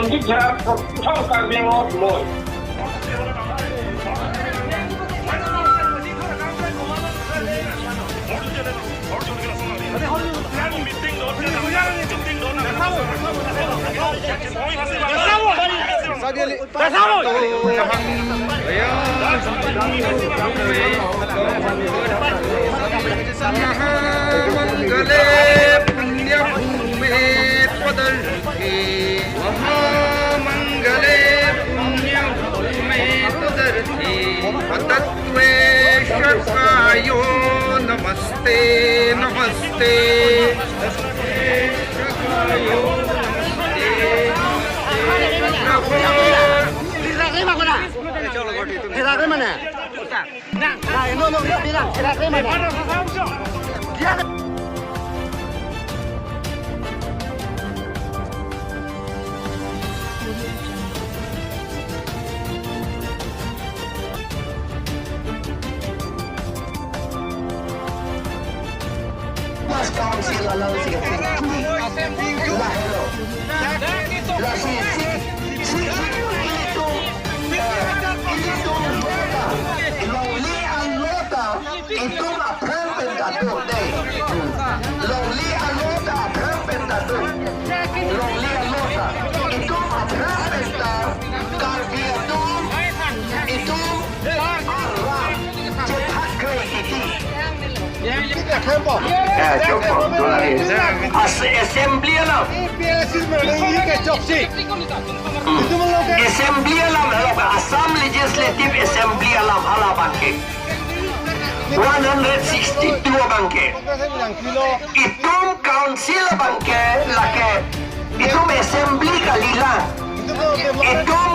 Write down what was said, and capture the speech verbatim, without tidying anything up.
Sikha prothom Karbi Anglong moi. महामंगले पुण्यभूमे त्वदर्थे, महामंगले पुण्यभूमे त्वदर्थे, पतत्वे शतायो नमस्ते, नमस्ते। Mas council alang si keping. Lahelo. Lasi si, si, si, ilitum, eh, ilitum lota, longle alota, itum aphrang pen kaduk dei. Longle alota aphrang pen kaduk. Longle alota, itum aphrang pen ta, Karbi atum, itum arat chethak kre titi. Eh, chokpo, tulai. As-, assembly alam. Assembly alam, hala Assam Legislative Assembly alam, hala abangke. One hundred sixty-two abangke. Itum council abangke, lake. Itum assembly kalilang. Itum